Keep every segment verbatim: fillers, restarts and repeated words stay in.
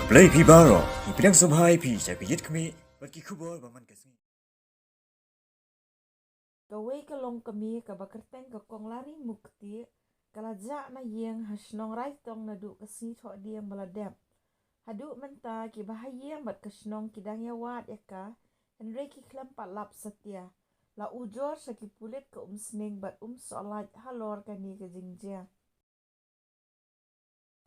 Blei phi baroh, ngi pdiang sngewbha ïa phi sha ka Ïit Khmih bad ki khubor ba man ka sngi. Kawei ka longkmie kaba kyrteng ka Kong Lari Mukti ka la jah na ïing ha shnong Raitong naduh ka sngi Thohdieng ba la dep. Haduh mynta kiba ha ïing bad ka shnong ki dang ïawad ïa ka, hynrei ki khlem pat lap satia. La ujor sha ki pulit ka Umsning bad Umsohlait halor kane ka jingjia.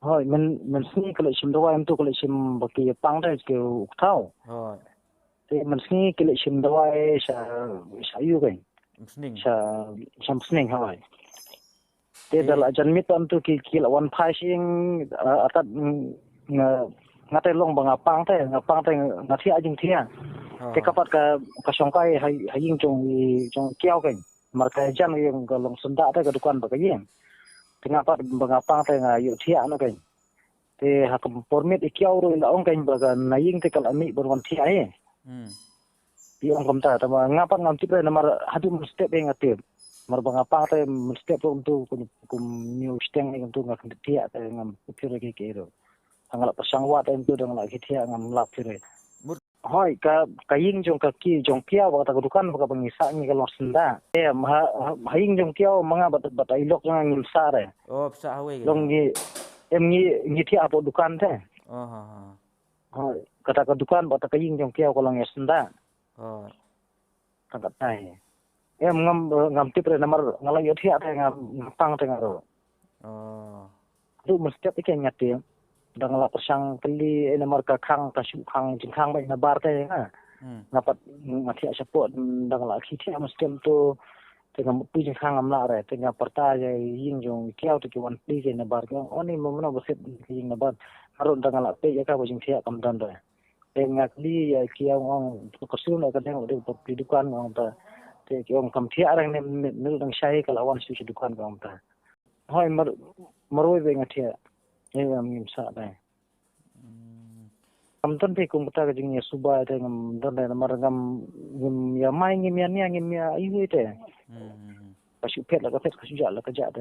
Hoi, myn, mynsngi ka leit shim dawai, mynta ka leit shim ba ki pang te ki u kthaw. Hoi. Te mynsngi ka leit shim dawai sha, sha ïu kein. Umsning. Sha, sha Umsning, hoi. Te da la jan miet mynta ki, ki la wan phai sha ïing, eh, atat, mm, nga, nga te long ba nga pang te, nga pang te nga thiah jingthiah. Hoi. Te ka pat ka, ka shongkai ha, ha ïing jong, jong kiaw kein. Mar ka jan ïing ka long syndah te ka dukan bad ka ïing. Te nga pat ba nga pang te nga ïoh thiah noh kein. Te ha ka por miet i kiaw ruh i la ong kein ba ka na ïing te ka la mih ban wan thiah hi. Hmm. I ong kumta, tangba nga pat ngam tip re namar haduh mynstep hi nga tip. Mar ba nga pang te mynstep ruh kumtu kum, kum ñiew shiteng hi kumtu nga kynduh thiah te ngam tip re ki ki ruh. Nga la pyrshang wad te kumtu dang la ki thiah ngam lap re. Hoi, ka, ka ïing jong ka ki, jong kiaw bad kata ka dukan bad kaba ngi sah ngi ka long syndah. Em, ha, ha, ha ïing jong kiaw ma nga bad, bad i lok jong nga ngim sah re. Oh, phi sah hawei. Long ngi, em ngi, ngi thiah hapoh dukan te. Oh, ha, ha. Hoi, kata ka dukan bad kata ka ïing jong kiaw ka long ïa syndah. Oh. Tang katai. Em ngam, ngam tip re namar nga la ïoh thiah te ngam, ngam pang te nga ruh. Oh. Haduh mynstep hi kein nga tip. Dang la pyrshang kylli, eh, namar ka khang, ka shu khang, jingkhang bad na bar te nga. Hmm. Nga pat nga thiah shapoh, dang la ki thiah mynstep tu. Te ngam pui jingkhang ngam lah re, te nga pyrta ïa ïing jong kiaw te ki wan plie kein na bar. Ki ong, "Oh, ni mo mano ba set ka ïing na bar." Nga ruh dang la peit ïa ka ba jingthiah kam don re. Te nga kylli ïa kiaw nga ong, "Ka shu na ka dang dei ba plie dukan," nga ong ta. Te ki ong, "Kam thiah re ne, ne, ne dang shai ka la wan shu sha dukan," ka ong ta. Hoi mar, marwei ba nga thiah. Ïa ngam ngim sah dei. Hmm. Ngam don te kum kata ka jingïasuba te ngam don te namar ngam, ngim ïa mai ngim ïa nia ngim ïa aiu te. Hmm. Ka shu phet la ka phet ka shu jah la ka jah te.